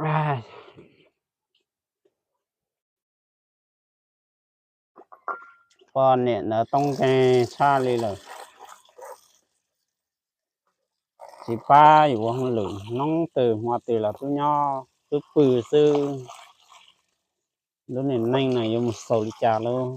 Poj niam ntawd toob nkeeg tshaj li lawm, tsis pab yus ua hauj lwm, hnub twg hmo twg los twb nyob twb pw xwb. Lub niag neej no yuav mus xaus li cas lauj?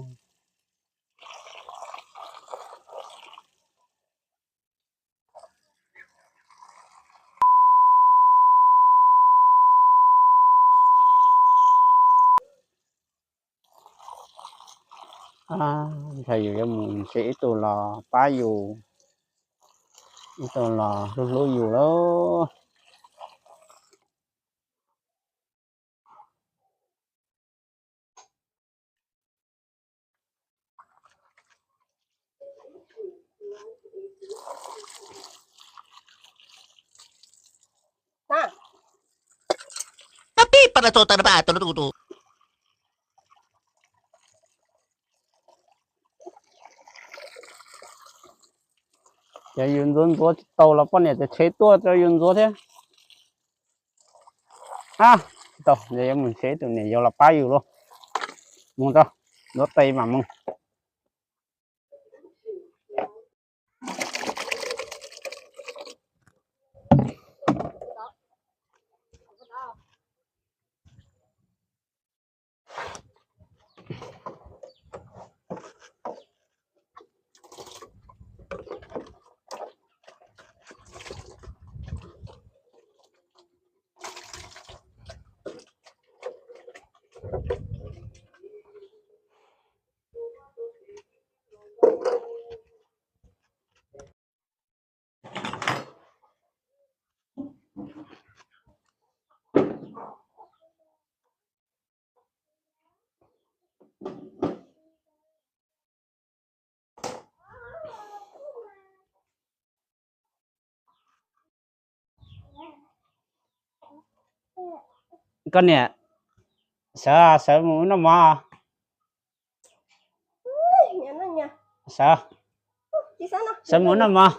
Ntshai yus yuav mus ntsib ib tug los pab yus, ib tug los hlub hlub yus lauj. Ces yus ntxuav ntxuav tsis tau los poj niam tseem tshev tuaj rau yus ntxuav thiab. A, tsis tau, yuav mus ntsib tus niam yau los pab yus lauj. Mus tau, ntxuav tes mam mus. Koj niam, sawv sawv mus noj mov. Sawv, sawv mus noj mov.